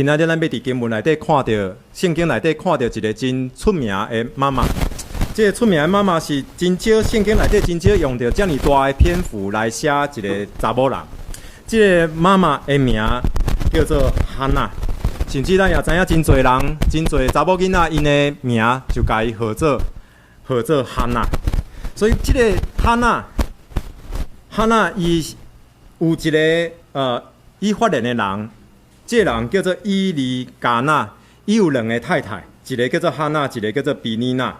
今仔日咱欲佇經文內底看著聖經內底看著一个真出名的媽媽。這个出名的媽媽是真少聖經內底真少用著遮爾大的篇幅來寫一个查某人。這个媽媽的名叫做哈娜，甚至咱也知影真濟人，真濟查某囡仔𪜶的名就共伊號做號做哈娜。所以這个哈娜，哈娜伊有一个伊法蓮的人，這个人叫做以利加拿，伊有兩个太太，一个叫做哈娜，一个叫做毗尼拿。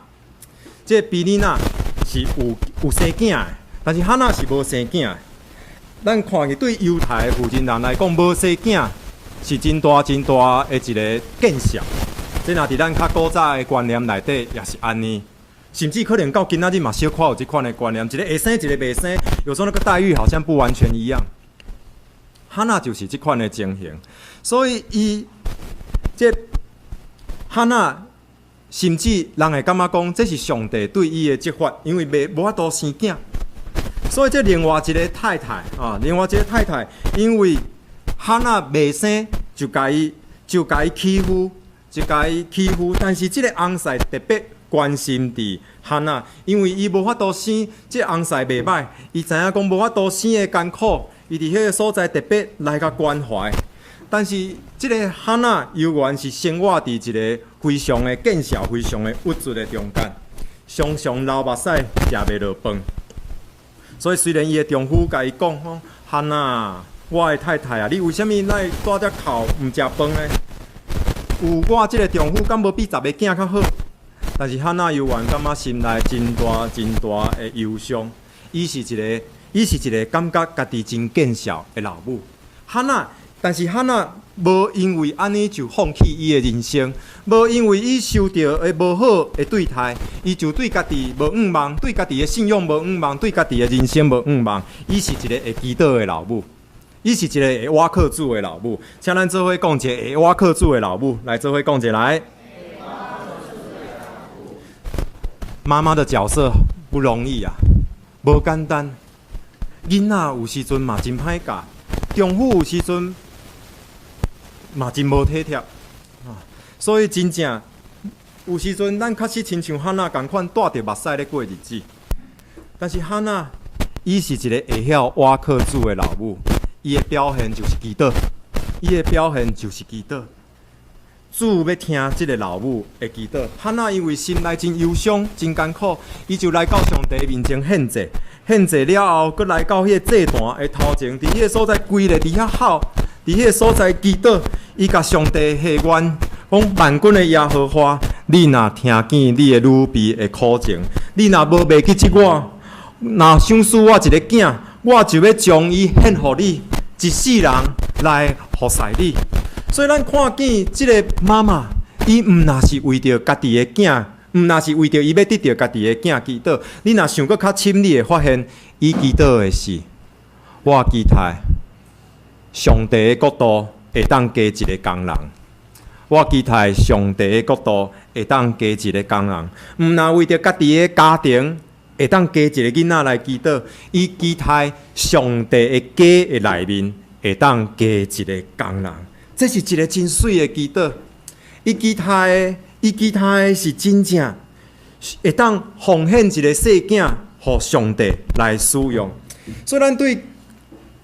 這个毗尼拿是有生囝的，但是哈娜是無生囝的。咱看見對猶太的婦人人來講，無生囝是真大真大的一个見笑。這若佇咱較古早的觀念內底也是按呢，甚至可能到今仔日嘛小可有這款的觀念，一个會生，一个袂生，有時候那個待遇好像不完全一樣。哈娜就是這款的情形，所以伊這哈娜甚至人會感覺講，這是上帝對伊的責罰，因為袂無法度生囝。所以這另外一个太太啊，另外一个太太，因為哈娜袂生，就共伊欺負，就共伊欺負。但是這个翁婿特別關心佇哈娜，因為伊無法度生，這个翁婿袂䆀，伊知影講無法度生的艱苦，伊佇彼个所在特別來共關懷。但是這个哈娜猶原是生活佇一个非常的見笑、非常的鬱卒的中間，常常流目屎，食袂落飯。所以雖然伊的丈夫共伊講講，哈娜，我的太太啊，你為啥物來蹛遮哭毋食飯呢？有我這个丈夫，敢無比十个囝較好？但是哈娜猶原感覺心內真大真大的憂傷。伊是一个感覺家己真見笑的老母。哈娜，但是哈娜無因為按呢就放棄伊的人生，無因為伊受著的無好的對待，伊就對家己無向望，對家己的信仰無向望，對家己的人生無向望。伊是一个會祈禱的老母，伊是一个會倚靠主的老母。請咱做伙講一个會倚靠主的老母，來做伙講一下來。媽媽的角色不容易啊，無簡單。囡仔有時陣嘛真歹教，丈夫有時陣嘛真無體貼啊，所以真正有時陣咱確實親像哈娜仝款帶著目屎咧過日子。但是哈娜，伊是一个會曉倚靠主的老母，伊的表現就是祈禱，伊的表現就是祈禱。主欲聽這个老母的祈禱，哈娜因為心內真憂傷、真艱苦，伊就來到上帝面前獻祭，獻祭了後，閣來到彼个祭壇的頭前，佇彼个所在跪咧，佇遐哭，佇彼个所在祈禱，伊共上帝許願，講萬軍的耶和華，你若聽見你的女婢的苦情，你若無袂記這我，若賞賜我一个囝，我就欲將伊獻予你，一世人來服侍你。所以咱看見這个媽媽，伊毋若是為著家己的囝，毋若是為著伊欲得著家己的囝祈禱。你若想閣較深，你會發現，伊祈禱的是：我期待上帝的國度會當加一个工人。我期待上帝的國度會當加一个工人，毋若為著家己的家庭會當加一个囡仔來祈禱，伊期待上帝的家的內面會當加一个工人。這是一个真媠的祈禱。伊期待的是真正會當奉獻一个細囝，予上帝來使用。所以，咱對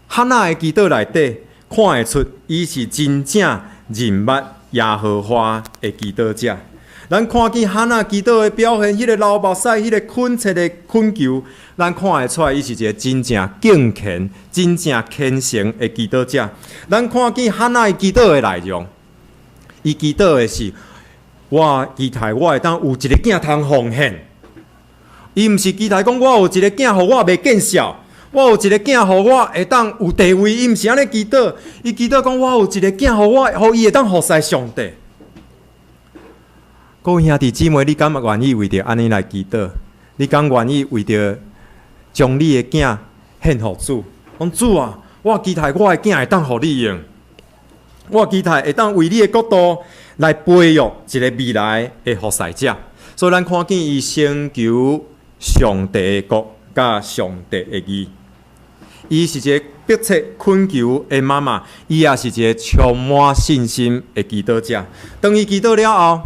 哈娜的祈禱內底看會出，伊是真正認捌耶和華的祈禱者。咱看見哈娜祈禱的表現，彼个流目屎，彼个懇切的懇求，咱看會出來，伊是一个真正敬虔、真正虔誠的祈禱者。咱看見哈娜祈禱的內容，伊祈禱的是：我期待我會當有一个囝通奉獻。伊毋是期待講我有一个囝，予我袂見笑；我有一个囝，予我會當有地位。伊毋是按呢祈禱，伊祈禱講我有一个囝，予我，予伊會當服侍上帝。各位兄弟姊妹，你敢願意為著按呢來祈禱？你敢願意為著將你的囝獻予主？講主啊，我期待我的囝會當予你用，我期待會當為你的國度來培育一个未來的服侍者。所以咱看見伊先求上帝的國佮上帝的義，伊是一个迫切懇求的媽媽，伊也是一個充滿信心的祈禱者。當伊祈禱了後，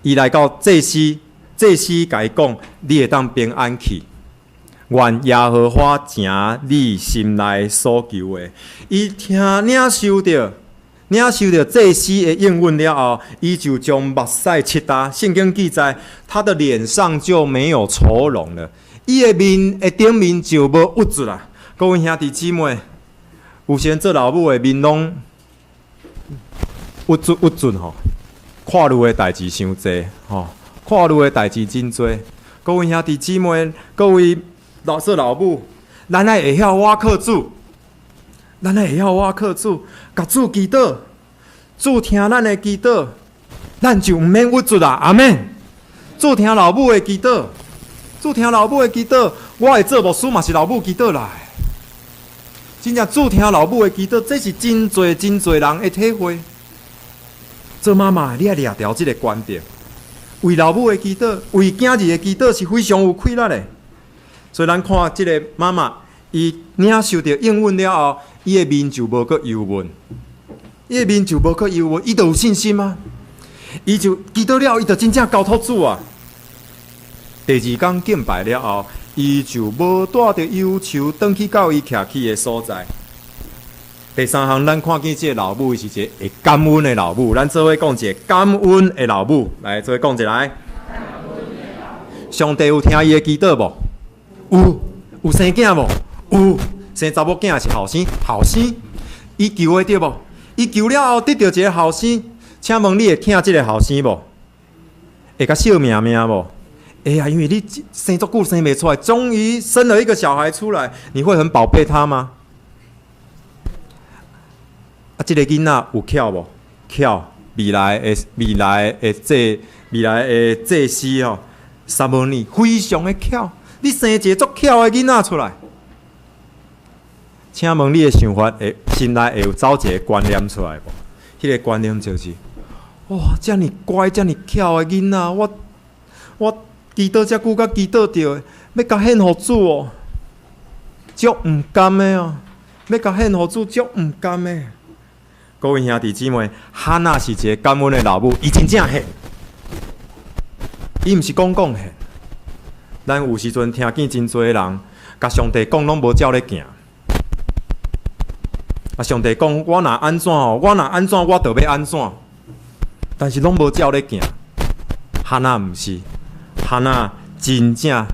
伊來到祭司，祭司共伊講：你會當平安去，願耶和華成你心內所求的。伊聽領受著，領受著祭司的應允了後，伊就將目屎拭焦。聖經記載，他的臉上就沒有愁容了，伊的面的頂面就無鬱卒啦。各位兄弟姊妹，有時陣做老母的面攏鬱卒鬱卒吼，看慮的代誌傷濟吼，看慮的代誌真濟。各位兄弟姊妹，各位老做老母，咱愛會曉倚靠主，咱愛會曉倚靠主，共主祈禱，主聽咱的祈禱，咱就毋免鬱卒啦。阿們。主聽老母的祈禱，主聽老母的祈禱，我會做牧師嘛是老母祈禱來。真正主聽老母的祈禱，這是真濟真濟人的體會。做媽媽，你愛掠牢這個觀點，為老母的祈禱，為囝兒的祈禱是非常有氣力的。所以咱看這個媽媽，伊領受著應允了後，伊的面就無閣憂悶，伊的面就無閣憂悶，伊就有信心啊。伊就祈禱了後，伊就真正交託主啊。第二工敬拜了後，伊就無帶著憂愁，轉去到伊徛起的所在。第三項，咱看見這個老母，伊是一個會感恩的老母。咱做伙講一個感恩的老母，來做伙講一來。上帝有聽伊的祈禱無？有，有生囝無？有，生查某囝抑是後生？後生。伊求的對無？伊求了後得著一個後生，請問你會疼這個後生無？會共惜命命無？會啊，因為你生足久生袂出來，終於生了一個小孩出來，你會很寶貝他嗎？啊，這個囡仔有巧無？巧，未來的祭司吼，撒母耳非常的巧，你生一個足巧的囡仔出來，請問你的想法會心內會有走一個觀念出來無？彼個觀念就是，哇，遮爾乖、遮爾巧的囡仔，我祈禱遮久才祈禱著的，欲共獻予主哦，足毋甘的哦，欲共獻予主，足毋甘的。各位兄弟姊妹，哈娜是一個感恩的老母，伊真正獻，伊毋是講講獻。咱有時陣聽見真濟人，共上帝講攏無照咧行。啊，上帝講我若按怎吼，我若按怎，我就欲按怎。但是攏無照咧行。哈娜毋是，哈娜真正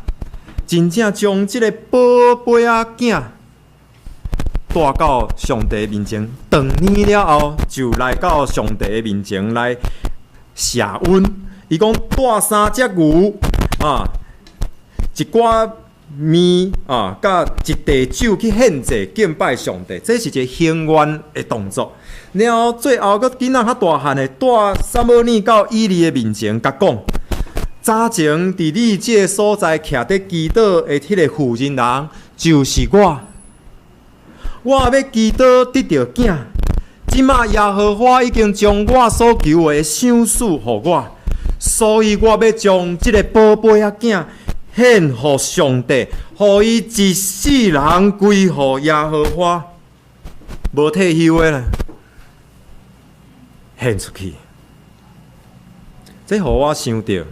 真正將這個寶貝仔囝帶到上帝面前，斷奶了後，就來到上帝的面前來謝恩。伊講帶三隻牛啊，一寡麵啊，佮一袋酒去獻祭敬拜上帝，這是一個行願的動作。然後最後，閣囡仔較大漢的帶撒母耳到以利的面前，共講：早前佇你這个所在徛佇祈禱的彼個婦人人，就是我。我欲祈禱得著囝，這馬耶和華已經將我所求的賞賜予我，所以我欲將這個寶貝仔囝獻予上帝，予伊一世人歸予耶和華，無退休的啦，獻出去。這予我想著，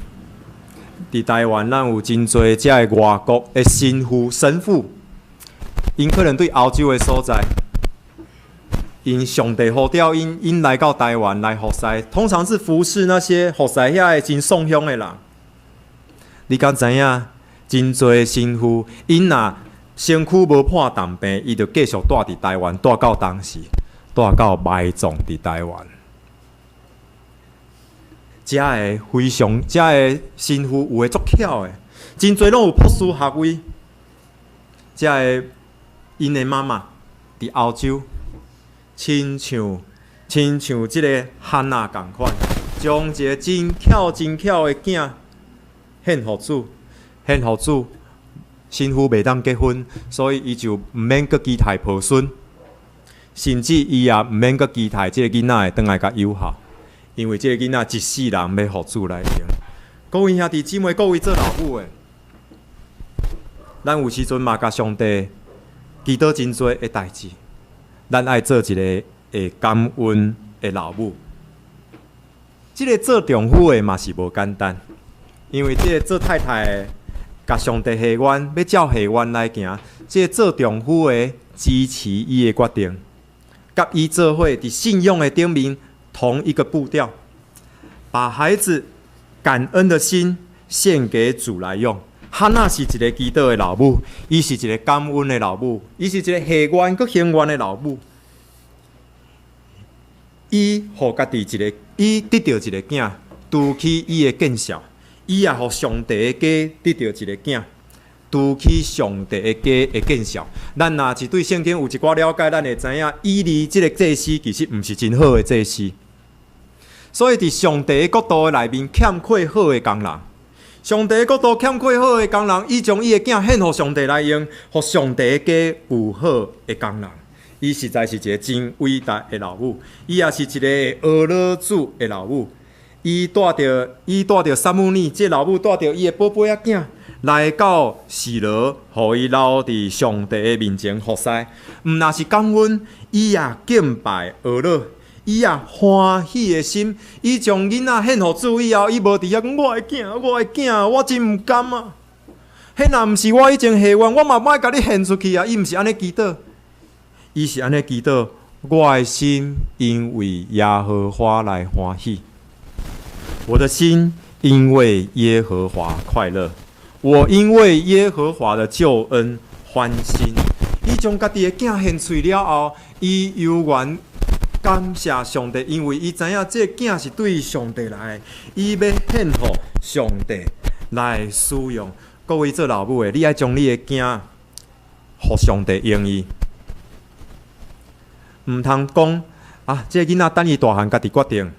佇台灣，咱有真濟遮的外國的神父、神父。𪜶可能對歐洲的所在，𪜶上帝呼召𪜶，𪜶來到台灣來服侍，通常是服侍那些服侍遐的真喪鄉的人。你敢知影？真濟神父，𪜶若身軀無破重病，伊就繼續蹛佇台灣，蹛到當時，蹛到埋葬佇台灣。遮的非常，遮的神父有的足巧的，真濟攏有博士學位。遮的𪜶的媽媽佇歐洲，親像這个哈娜仝款，將一個真巧真巧的囝獻予主，獻予主。新婦袂當結婚，所以伊就毋免閣期待抱孫，甚至伊也毋免閣期待這个囡仔會轉來共友好，因為這个囡仔一世人欲予主來用。各位兄弟姊妹，各位做老母的，咱有時陣嘛共上帝祈禱真濟的代誌，咱愛做一个會感恩的老母。這个做丈夫的嘛是無簡單，因為這个做太太的，共上帝許願，欲照許願來行。這个做丈夫的支持伊的決定，佮伊做伙佇信仰的頂面同一個步調，把孩子感恩的心獻給主來用。哈娜是一个祈禱的老母，伊是一个感恩的老母，伊是一个許願閣還願的老母。伊予家己一个，伊得著一个囝，除去伊的見笑；伊也予上帝的家得著一个囝，除去上帝的家的見笑。咱若是對聖經有一寡了解，咱會知影以利這个祭司其實毋是真好的祭司。所以佇上帝的國度的內面欠缺好的工人。上帝的國度欠缺好的工人，伊將伊的囝獻予上帝來用，予上帝的家有好的工人。伊實在是一个真偉大的老母，伊也是一个學老主的老母。伊帶著撒母耳，這老母帶著伊的寶貝仔囝來到示羅，予伊留佇上帝的面前服侍。毋若是感恩，伊也敬拜呵咾，伊也歡喜的心，伊將囡仔獻予主以後，伊無佇遐講我的囝，我的囝，我真毋甘啊！彼若毋是我以前許願，我嘛欲共你獻出去啊！伊毋是按呢祈禱，伊是按呢祈禱，我的心因為耶和華來歡喜，我的心因為耶和華快樂，我因為耶和華的救恩歡欣。伊將家己的囝獻出了後，伊猶原感謝上帝，因為伊知影這个囝是對上帝來的，伊欲獻予上帝來使用。各位做老母的，你愛將你的囝予上帝用伊，毋通講啊！這个囡仔等伊大漢家己決定，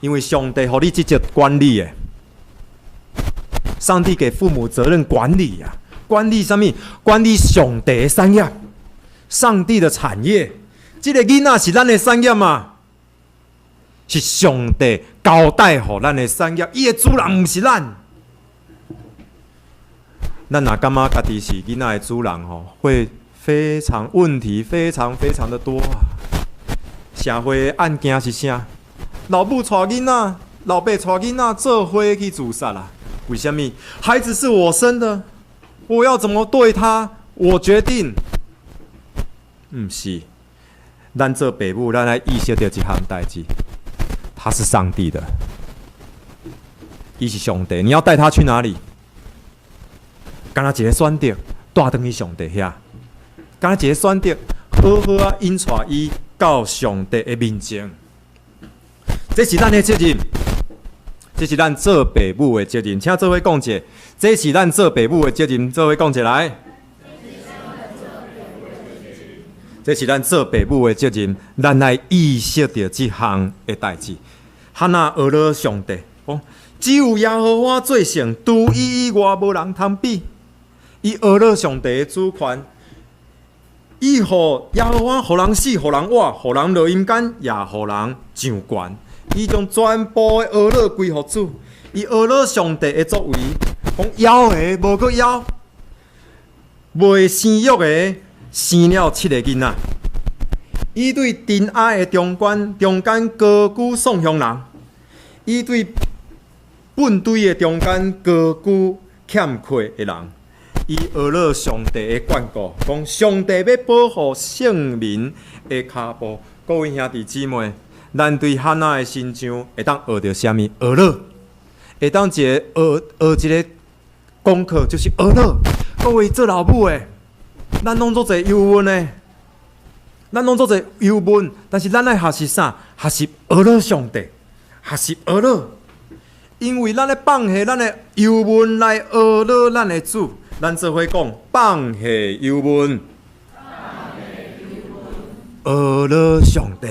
因為上帝予你職責管理的，上帝給父母責任管理啊，管理啥物？管理上帝的產業，上帝的產業。這个囡仔是咱的產業嘛？是上帝交代予咱的產業，伊的主人毋是咱。咱若感覺家己是囡仔的主人吼，會非常問題非常非常的多啊！社會的案件是啥？老母帶囡仔，老爸帶囡仔做伙去自殺啦？為啥物？孩子是我生的，我要怎麼對他，我決定。毋是，咱做爸母，咱愛意識著一項代誌，他是上帝的，伊是上帝，你要帶他去哪裡？敢若一個選擇，帶轉去上帝遐。敢若一個選擇，好好仔引帶伊到上帝的面前。這是咱的責任，這是咱做爸母的責任。請做伙講一下，這是咱做爸母的責任。做伙講一下來。這是咱做爸母的責任，咱愛意識著這項的代誌。哈娜呵咾上帝，講只有耶和華做聖，除伊以外無人通比。伊呵咾上帝的主權，伊予耶和華予人死，予人活，予人落陰間，也予人上懸。伊將全部的呵咾歸予主。伊呵咾上帝的作為，講枵的無閣枵，未生育的生了七个囡仔。伊對塵埃的中間，中間高舉喪窮人；伊對糞堆的中間高舉欠缺的人。伊呵咾上帝的眷顧，講上帝欲保護聖民的跤步。各位兄弟姊妹，咱對哈娜的身上會當學著啥物？呵咾，會當一个學學一个功課，就是呵咾。各位做老母的，咱攏足濟憂鬱的，咱攏足濟憂悶，但是咱愛學習啥？學習呵咾上帝，學習呵咾，因為咱咧放下咱的憂悶來呵咾咱的主。咱做伙講，放下憂悶，呵咾上帝。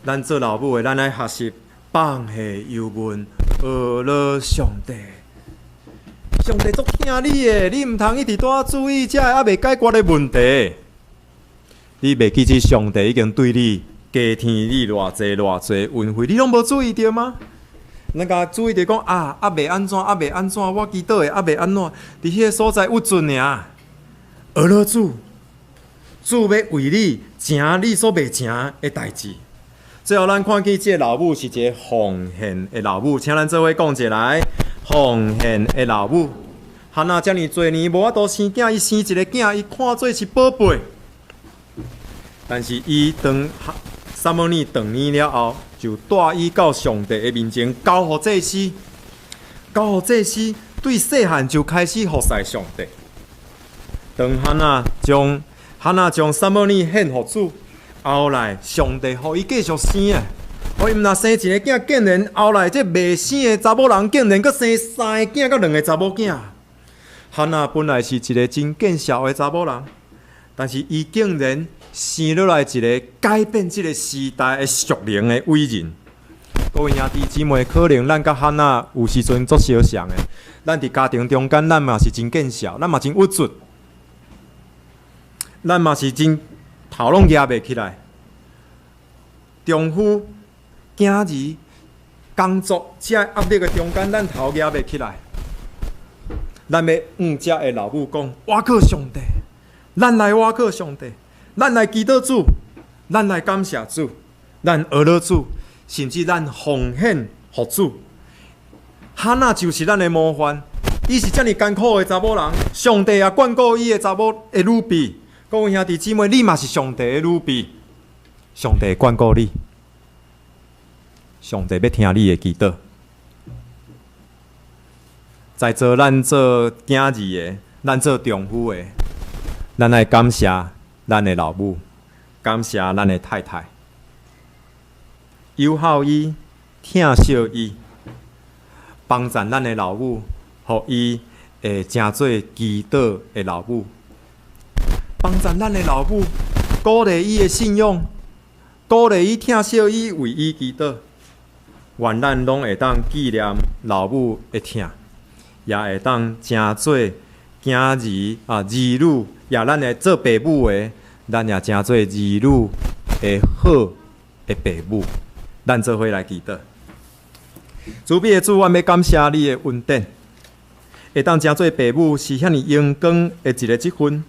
咱做老母的，咱愛學習放下憂悶，呵咾上帝。上帝足疼你的，你毋通一直蹛注意這个猶未解決的問題。你袂記得上帝已經對你加添你偌濟偌濟恩惠，你攏無注意著嗎？咱共注意著講啊，猶未按怎，猶未按怎，我祈禱的猶未按怎，佇彼个所在鬱卒爾，學落主，主欲為你成你所袂成的代誌。最後，咱看見這个老母是一个奉獻的老母，請咱做伙講一下來，奉獻的老母。哈娜遮爾濟年無法度生囝，伊生一个囝，伊看做是寶貝。但是伊當撒母耳轉去了後，就帶伊到上帝的面前，交予祭司，交予祭司，對細漢就開始服侍上帝。當哈娜將撒母耳獻予主，後來上帝予伊繼續生啊！予伊毋若生一個囝，竟然後來這袂生的查某人，竟然閣生三個囝，佮兩个查某囝。哈娜本來是一个真見笑的查某人，但是伊竟然生落來一个改變這个時代的屬靈的偉人。各位兄弟姊妹，可能咱佮哈娜有時陣足相像的，咱佇家庭中間，咱嘛是真見笑，咱嘛真鬱卒，咱嘛是真頭攏舉袂起來。丈夫、囝兒、工作這壓力的中間，咱頭舉袂起來。咱欲向遮的老母講：倚靠上帝，咱來倚靠上帝，咱來祈禱主，咱來感謝主，咱學落主，甚至咱奉獻予主。哈娜就是咱的模範，伊是遮爾艱苦的查某人，上帝也眷顧伊的查某的女婢。各位兄弟姊妹，你嘛是上帝的女婢，上帝眷顧你，上帝欲聽你的祈禱。在座咱做囝兒的，咱做丈夫的，咱愛感謝咱的老母，感謝咱的太太，友好伊，疼惜伊，幫贊咱的老母，予伊會成做祈禱的老母，幫贊咱的老母，鼓勵伊的信仰，鼓勵伊疼惜伊，為伊祈禱。願咱攏會當紀念老母的疼，也會當成做囝兒啊兒女，也咱的做爸母的，咱也成做兒女的好的爸母。咱做伙來祈禱。慈悲的主，阮欲感謝你的恩典，會當成做爸母是遐爾榮光的一个職分。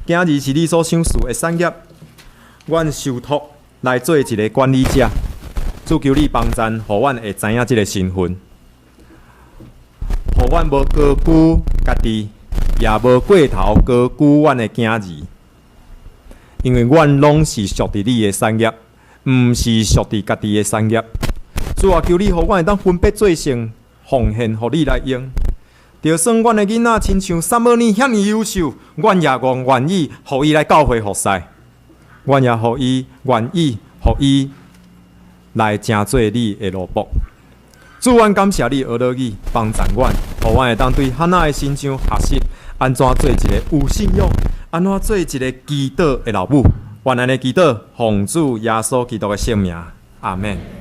囝兒是你所賞賜的產業，阮受託來做一个管理者。主求你幫贊，予阮會知影這个身份，予阮無高估家己，也無過頭高估阮的囝兒，因為阮攏是屬佇你的產業，毋是屬佇家己的產業。主啊，求你予阮會當分別做聖，奉獻予你來用。就算阮的囡仔親像撒母耳遐爾優秀，阮也願意予伊來教會服侍，阮也予伊願意予伊來成做你的奴僕。主，阮感謝你，學落去幫贊阮，予阮會當對哈娜的身上學習，按怎做一个有信仰，按怎做一个祈禱的老母。願按呢祈禱，奉主耶穌基督的聖名，阿們。